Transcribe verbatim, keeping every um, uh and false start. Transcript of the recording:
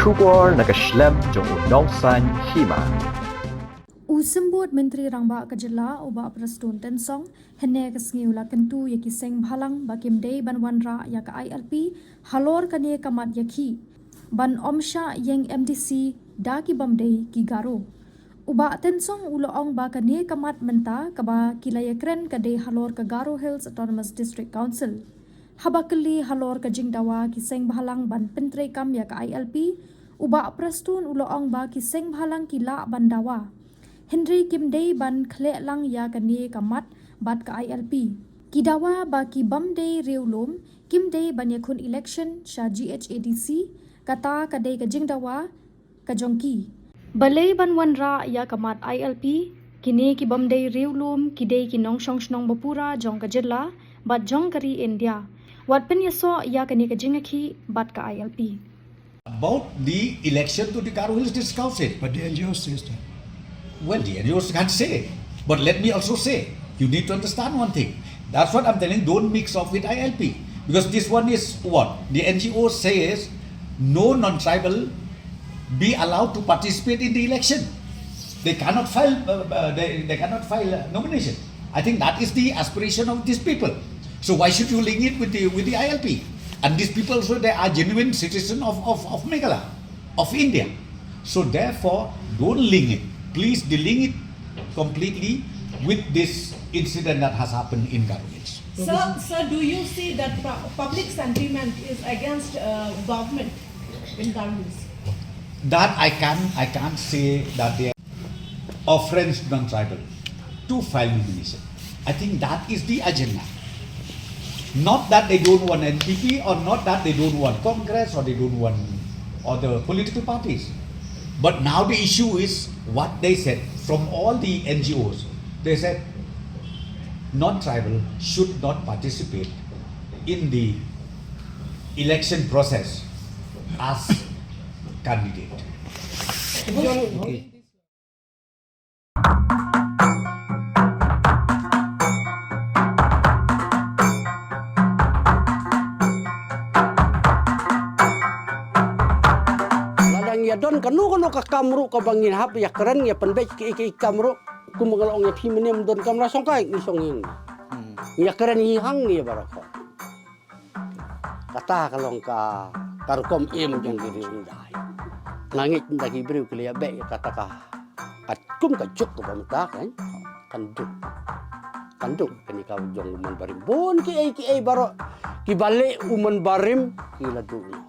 Khubor na ka shlem jong u nongsaiñ hima. U Symbud Myntri Rangbah ka jylla u Bah Prestone Tynsong hynne ka sngi u la kyntu ïa ki seng bhalang ba kim dei ban wanrah ïa ka I L P halor kane ka mat ïakhih ban ym shah ïeng M D C da ki bym dei ki Garo. U Bah Tynsong u la ong ba kane ka mat mynta kaba ki la ïakren ka dei halor ka Garo Hills Autonomous District Council. Haba kylli halor ka jingdawa ki seng bhalang ban pyntreikam ïa ka I L P, u Bah Prestone u la ong ba ki seng bhalang ki lah ban dawa, hynrei kim dei ban khleh lang ïa kane ka mat bad ka I L P. Ki dawa ba ki bym dei riewlum kim dei ban ïakhun election sha G H A D C, kata ka dei ka jingdawa ka jong ki. Balei ban wanrah ïa ka mat I L P, kine ki bym dei riewlum ki dei ki nongshong shnong bapura jong ka jylla bad jong ka ri India. Wat pynïasoh ïa kane ka jingïakhih bad ka I L P. About the election to the Garo Hills District Council. But the N G O says that. Well, the N G Os can say, but let me also say, you need to understand one thing. That's what I'm telling, don't mix up with I L P. Because this one is what? The N G O says no non-tribal be allowed to participate in the election. They cannot file, uh, uh, they, they cannot file a nomination. I think that is the aspiration of these people. So why should you link it with the, with the I L P? And these people also, they are genuine citizen of, of, of Meghalaya, of India. So therefore, don't link it. Please delink it completely with this incident that has happened in Garo Hills. Sir, sir, do you see that pu-, public sentiment is against, uh, government in Garo Hills? That I can, I can't say that they are of friends non-tribal to file nomination. I think that is the agenda. Not that they don't want N P P, or not that they don't want Congress, or they don't want other political parties. But now the issue is what they said from all the N G Os. They said non-tribal should not participate in the election process as candidate. Lada ngi ïa don kano kano ka kam ruh kaba ngin hap ïa kren ïa pynbeit kiei kiei kam ruh, kum nga la ong ïa phi mynne, ym don kam la shong kai ngi shong ïing. Ngi ïa kren hi hang ngi ïa baroh. Kata ka long ka, ka rukom im jong ki riew India. Nga ngeit ynda ki briew ki la ïa beh ïa kata ka, ka kum ka juk kaba mynta kan, kan duk. Kan duk kane ka jong u Mon Barim. Bun kiei kiei baroh kiba leh u Mon Barim ki la duh noh.